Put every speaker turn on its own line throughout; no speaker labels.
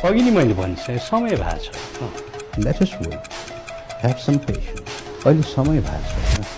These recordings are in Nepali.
अघि नै मैले भनिसकेँ समय भएको छ।
Let us wait, have some patience. अहिले समय भएको छ,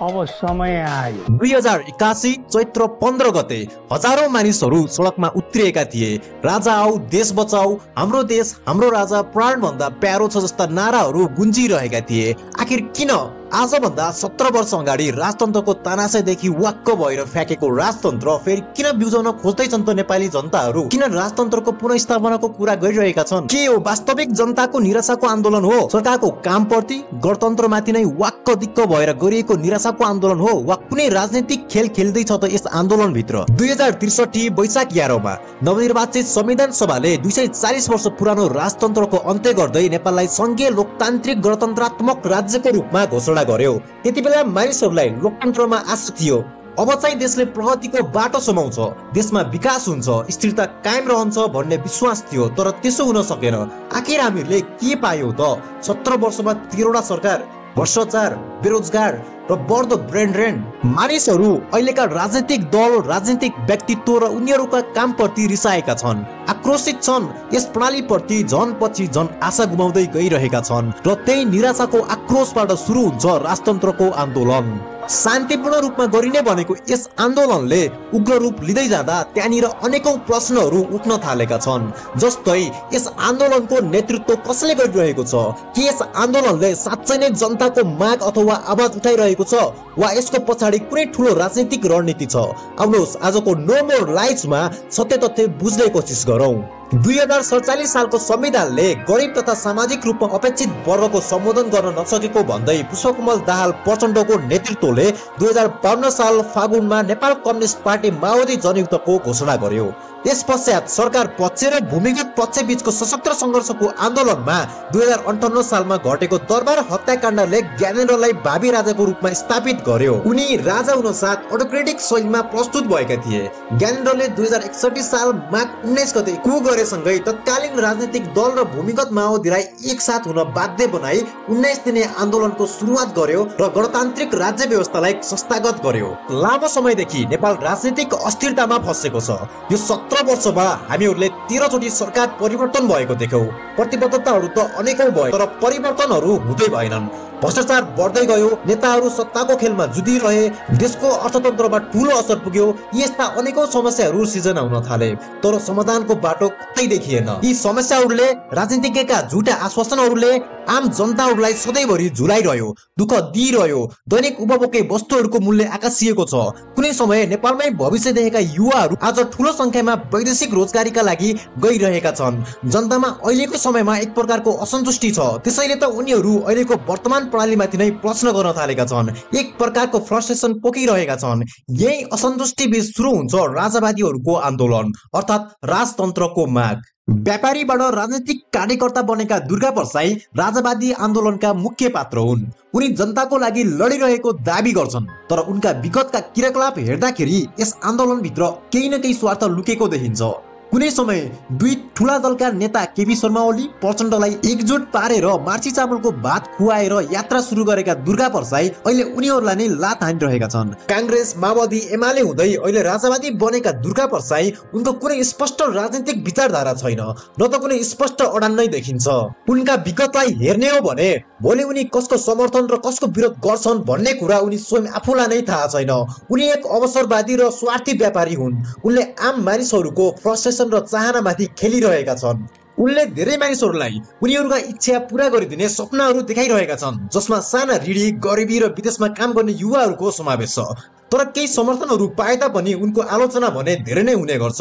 अब समय आयो।
2081 चैत्र 15 गते हजारौं मानिसहरू सडकमा उत्रिएका थिए। राजा आऊ देश बचाऊ, हाम्रो देश हाम्रो राजा प्राण भन्दा प्यारो छ जस्ता नाराहरू गुन्जिरहेका थिए। आखिर किन आजभन्दा 17 वर्ष अगाडि राजतन्त्रको तानाशाहीदेखि वाक्क भएर फ्याँकेको राजतन्त्र फेरि किन बिउजाउन खोज्दैछन् त नेपाली जनताहरू? किन राजतन्त्रको पुनर्स्थापनाको कुरा गरिरहेका छन्? के यो वास्तविक जनताको निराशाको आन्दोलन हो? सरकारको कामप्रति गणतन्त्रमाथि नै वाक्क दिक्क भएर गरिएको निराशाको आन्दोलन हो वा कुनै राजनीतिक खेल खेल्दैछ त यस आन्दोलनभित्र? 2063 वैशाख 11 मा नवनिर्वाचित संविधान सभाले 240 वर्ष पुरानो राजतन्त्रको अन्त्य गर्दै नेपाललाई संघीय लोकतान्त्रिक गणतन्त्रात्मक राज्यको रूपमा घोषणा गर्यो। त्यति बेला मानिसहरूलाई लोकतन्त्रमा आशा थियो। अब चाहिँ देशले प्रगतिको बाटो समाउँछ, देशमा विकास हुन्छ, स्थिरता कायम रहन्छ भन्ने विश्वास थियो। तर त्यसो हुन सकेन। आखिर हामीले के पायौं त? 17 वर्षमा 13वटा सरकार, भ्रष्टाचार, बेरोजगार र बढ्दो ब्रेन ड्रेन। मानिसहरू अहिलेका राजनीतिक दल, राजनीतिक व्यक्तित्व र उनीहरूका कामप्रति रिसाएका छन्, आक्रोशित छन्। यस प्रणालीप्रति झन पछि झन आशा गुमाउँदै गइरहेका छन् र त्यही निराशाको आक्रोशबाट सुरु हुन्छ राजतन्त्रको आन्दोलन। शान्तिपूर्ण रूपमा गरिने भनेको यस आन्दोलनले उग्र रूप लिँदै जाँदा त्यहाँनिर अनेकौं प्रश्नहरू उठ्न थालेका छन्। जस्तै यस आन्दोलनको नेतृत्व कसले गरिरहेको छ? के यस आन्दोलनले साँच्चै नै जनताको माग अथवा आवाज उठाइरहेको छ वा यसको पछाडि कुनै ठूलो राजनीतिक रणनीति छ? आउनुहोस् आजको नो मोर लाइट्समा सत्य तथ्य बुझ्ने कोसिस गरौँ। 2047 सालको संविधानले गरिब तथा सामाजिक रूपमा अपेक्षित वर्गको सम्बोधन गर्न नसकेको भन्दै पुष्पकमल दाहाल प्रचण्डको नेतृत्वले 2052 साल फागुनमा नेपाल कम्युनिस्ट पार्टी माओवादी जनयुद्धको घोषणा गर्यो। त्यस पश्चात सरकार पक्ष र भूमिगत पक्ष बीचको सशक्त संघर्षको आन्दोलनमा 2058 सालमा घटेको दरबार हत्याकाण्डले ज्ञानेन्द्रलाई भावी राजाको रूपमा स्थापित गर्यो। उनी राजा हुन साथ अटोक्रेटिक शैलीमा प्रस्तुत भएका थिए। ज्ञानेन्द्रले 2061 साल माघ 19 गते कु गरेसँगै तत्कालीन राजनीतिक दल र भूमिगत माओवादीलाई एकसाथ हुन बाध्य बनाई 19 दिने आन्दोलनको सुरुवात गर्यो र गणतान्त्रिक राज्य व्यवस्थालाई संस्थागत गर्यो। लामो समयदेखि नेपाल राजनीतिक अस्थिरतामा फँसेको छ। यो 17 वर्षमा हामीहरूले 13 चोटि सरकार परिवर्तन भएको देख्यौं। प्रतिबद्धताहरू त अनेकौं भए तर परिवर्तनहरू हुँदै भएनन्। भ्रष्टाचार बढ्दै गयो, नेताहरू सत्ताको खेलमा जुधिरहे, देशको अर्थतन्त्रमा ठूलो असर पुग्यो। यस्ता अनेकौं समस्याहरू सिर्जना हुन थाले तर समाधानको बाटो कतै देखिएन। यी समस्याहरूले, राजनीतिज्ञका झुटा आश्वासनहरूले आम जनताहरूलाई सधैँभरि झुलाइरह्यो, दुःख दिइरह्यो। दैनिक उपभोग्य वस्तुहरूको मूल्य आकाशिएको छ। कुनै समय नेपालमै भविष्य देखेका युवाहरू आज ठूलो संख्यामा वैदेशिक रोजगारीका लागि गइरहेका छन्। जनतामा अहिलेको समयमा एक प्रकारको असन्तुष्टि छ। त्यसैले त उनीहरू अहिलेको वर्तमान प्रणालीमाथि नै प्रश्न गर्न थालेका छन्। एक प्रकारको फ्रस्ट्रेसन पोखिरहेका छन्। यही असन्तुष्टि बीच सुरु हुन्छ राजावादीहरूको आन्दोलन अर्थात् राजतन्त्रको माग। व्यापारीबाट राजनीतिक कार्यकर्ता बनेका दुर्गा परसाई राजावादी आन्दोलनका मुख्य पात्र हुन्। उनी जनताको लागि लडिरहेको दाबी गर्छन् तर उनका विगतका क्रियाकलाप हेर्दाखेरि यस आन्दोलनभित्र केही न केही स्वार्थ लुकेको देखिन्छ। कुनै समय दुई ठूला दलका नेता केपी शर्मा ओली प्रचण्डलाई एकजुट पारेर मार्ची चामलको भात खुवाएर यात्रा सुरु गरेका दुर्गा परसाई अहिले उनीहरूलाई नै लात हानिरहेका छन्। कांग्रेस, माओवादी, एमाले हुँदै अहिले राजावादी बनेका दुर्गा परसाई उनको कुनै स्पष्ट राजनीतिक विचारधारा छैन, न त कुनै स्पष्ट अडान नै देखिन्छ। उनका विगतलाई हेर्ने हो भने भोलि उनी कसको समर्थन र कसको विरोध गर्छन् भन्ने कुरा उनी स्वयं आफूलाई नै थाहा छैन। उनी एक अवसरवादी र स्वार्थी व्यापारी हुन्। उनले आम मानिसहरूको फ्रस्ट्रेसन र चाहनामाथि खेलिरहेका छन्। उनले धेरै मानिसहरूलाई उनीहरूका इच्छा पूरा गरिदिने सपनाहरू देखाइरहेका छन् जसमा साना ऋणी, गरिबी र विदेशमा काम गर्ने युवाहरूको समावेश छ। तर केही समर्थनहरू पाए तापनि उनको आलोचना भने धेरै नै हुने गर्छ।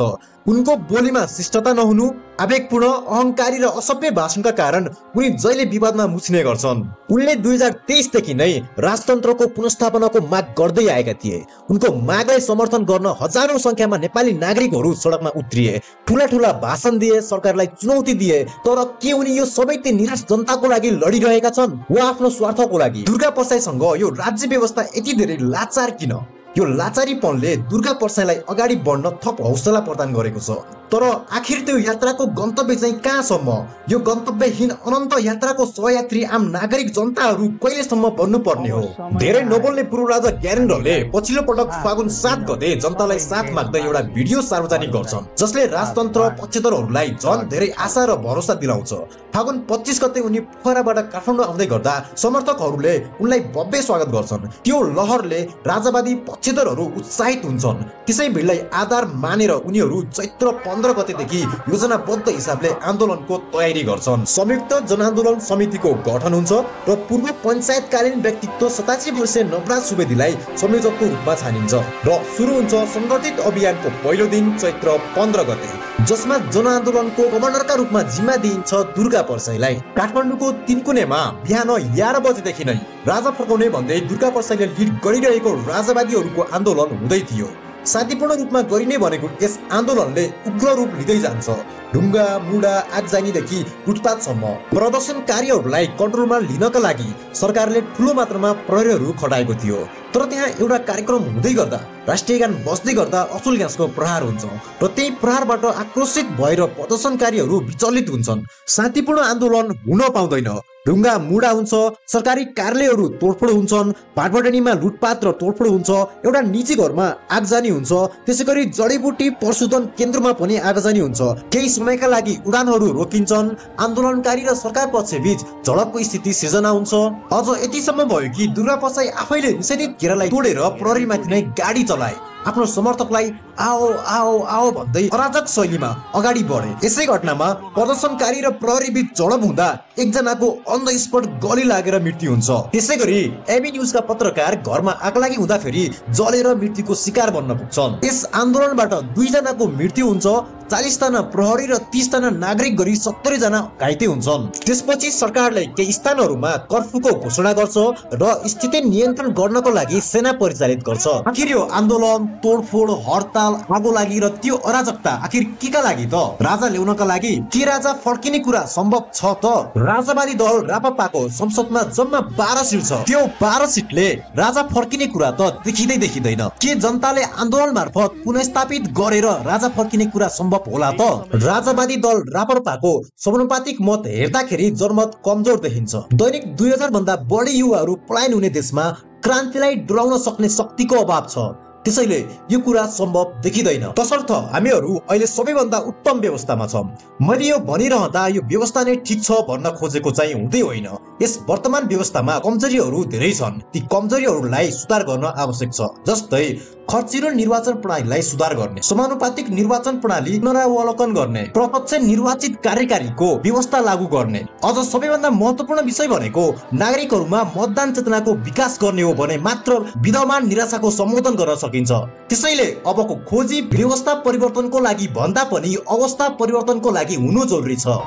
उनको बोलीमा शिष्टता नहुनु, आवेगपूर्ण, अहंकारी र असभ्य भाषणका कारण उनी जहिले विवादमा मुछिने गर्छन्। उनले 2023 देखि नै राजतन्त्रको पुनर्स्थापनाको माग गर्दै आएका थिए। उनको मागलाई समर्थन गर्न हजारौं संख्यामा नेपाली नागरिकहरू सडकमा उत्रिए, ठूला ठूला भाषण दिए, सरकारलाई चुनौती दिए। तर के उनी यो सबै ती निराश जनताको लागि लडिरहेका छन् वा आफ्नो स्वार्थको लागि? दुर्गा परसाईसँग यो राज्य व्यवस्था यति धेरै लाचार किन? यो लाचारीपनले दुर्गा प्रसाईलाई अगाडि बढ्न थप हौसला प्रदान गरेको छ। तर आखिर त्यो यात्राको गन्तव्य चाहिँ कहाँसम्म? यो गन्तव्यहीन अनन्त यात्राको सहयात्री आम नागरिक जनताहरू कहिलेसम्म बन्नुपर्ने हो? धेरै नबोल्ने पूर्व राजा ज्ञानेन्द्रले पछिल्लो पटक फागुन 7 गते जनतालाई साथ माग्दै एउटा भिडियो सार्वजनिक गर्छन्, जसले राजतन्त्र पक्षधरहरूलाई झन् धेरै आशा र भरोसा दिलाउँछ। फागुन 25 गते उनी पोखराबाट काठमाडौँ आउँदै गर्दा समर्थकहरूले उनलाई भव्य स्वागत गर्छन्। त्यो लहरले राजावादी पक्षधरहरू उत्साहित हुन्छन्। त्यसै भिडलाई आधार मानेर उनीहरू चैत्र 15 गतेदेखि योजनाबद्ध हिसाबले आन्दोलनको तयारी गर्छन्। संयुक्त जनआन्दोलन समितिको गठन हुन्छ र पूर्व पञ्चायतकालीन व्यक्तित्व 87 वर्षीय नवराज सुवेदीलाई संयोजकको रूपमा छानिन्छ र सुरु हुन्छ संगठित अभियानको पहिलो दिन चैत्र 15 गते, जसमा जनआन्दोलनको कमान्डरका रूपमा जिम्मा दिइन्छ दुर्गा प्रसाईलाई। काठमाडौँको तीनकुनेमा बिहान 11 बजेदेखि नै राजा फर्काउने भन्दै दुर्गा प्रसाईले लिड गरिरहेको राजावादीहरूको आन्दोलन हुँदै थियो। शान्तिपूर्ण रूपमा गरिने भनेको यस आन्दोलनले उग्र रूप लिँदै जान्छ। ढुङ्गा मुढा आगजानीदेखि लुटपाटसम्म प्रदर्शनकारीहरूलाई कन्ट्रोलमा लिनका लागि सरकारले ठुलो मात्रामा प्रहरीहरू खटाएको थियो। तर त्यहाँ एउटा कार्यक्रम हुँदै गर्दा राष्ट्रिय गान बज्दै गर्दा असुल ग्यासको प्रहार हुन्छ र त्यही प्रहारबाट आक्रोशित भएर प्रदर्शनकारीहरू विचलित हुन्छन्। शान्तिपूर्ण आन्दोलन हुन पाउँदैन। ढुङ्गा मुढा हुन्छ, सरकारी कार्यालयहरू तोडफोड हुन्छन्, भाटबटनीमा लुटपाट र तोडफोड हुन्छ, एउटा निजी घरमा आगजानी हुन्छ, त्यसैगरी जडीबुटी प्रशोधन केन्द्रमा पनि आगजानी हुन्छ। केही समयका लागि उडानहरू रोकिन्छन्। आन्दोलनकारी र सरकार पक्षबीच झडपको स्थिति सिर्जना हुन्छ। अझ यतिसम्म भयो कि दुर्गा प्रसाई आफैले निषेधित घेरालाई तोडेर प्रहरीमाथि नै गाडी चलाए। आफ्नो समर्थकलाई आओ आओ आओ भन्दै अराजक शैलीमा अगाडि बढे। यसै घटनामा प्रदर्शनकारी र प्रहरी बीच झडप हुँदा एकजनाको अन द स्पट गोली लागेर मृत्यु हुन्छ। त्यसैगरी एबी न्यूजका पत्रकार घरमा आगलागी हुँदा फेरि जलेर मृत्युको शिकार बन्न पुग्छन्। यस आन्दोलनबाट 2 जनाको मृत्यु हुन्छ, 40 जना प्रहरी र 30 जना नागरिक गरी 70 जना घाइते हुन्छन्। त्यसपछि सरकारले केही स्थानहरूमा कर्फ्यूको घोषणा गर्छ र स्थिति नियन्त्रण गर्नको लागि सेना परिचालित गर्छ। आखिर यो आन्दोलन, तोडफोड, हडताल, आगोलागी र त्यो अराजकता आखिर केका लागि त? राजा ल्याउनका लागि? के राजा फर्किने कुरा सम्भव छ त? राजावादी दल रापापाको संसदमा जम्मा 12 सिट छ। त्यो 12 सिटले राजा फर्किने कुरा त देखिँदैन। के जनताले आन्दोलन मार्फत पुनर्स्थापित गरेर राजा फर्किने कुरा सम्भव होला त? राजावादी दल राप्रपाको समानुपातिक मत हेर्दाखेरि जनमत कमजोर देखिन्छ। दैनिक 2000 भन्दा बढी युवाहरू पलायन हुने देशमा क्रान्तिलाई डराउन सक्ने शक्तिको अभाव छ। त्यसैले यो कुरा सम्भव देखिँदैन। तसर्थ हामीहरू अहिले सबैभन्दा उत्तम व्यवस्थामा छौं। मैले यो भनिरहँदा यो व्यवस्था नै ठिक छ भन्न खोजेको चाहिँ हुँदै होइन। यस वर्तमान व्यवस्थामा कमजोरीहरू धेरै छन्। ती कमजोरीहरूलाई सुधार गर्न आवश्यक छ। जस्तै खर्चिलो निर्वाचन प्रणालीलाई सुधार गर्ने, समानुपातिक निर्वाचन प्रणाली पुनरावलोकन गर्ने, प्रत्यक्ष निर्वाचित कार्यकारीको व्यवस्था लागू गर्ने। अझ सबैभन्दा महत्त्वपूर्ण विषय भनेको नागरिकहरूमा मतदान चेतनाको विकास गर्ने हो भने मात्र विद्यमान निराशाको सम्बोधन गर्न सकिन्छ। त्यसैले अबको खोजी व्यवस्था परिवर्तनको लागि भन्दा पनि अवस्था परिवर्तनको लागि हुनु जरुरी छ।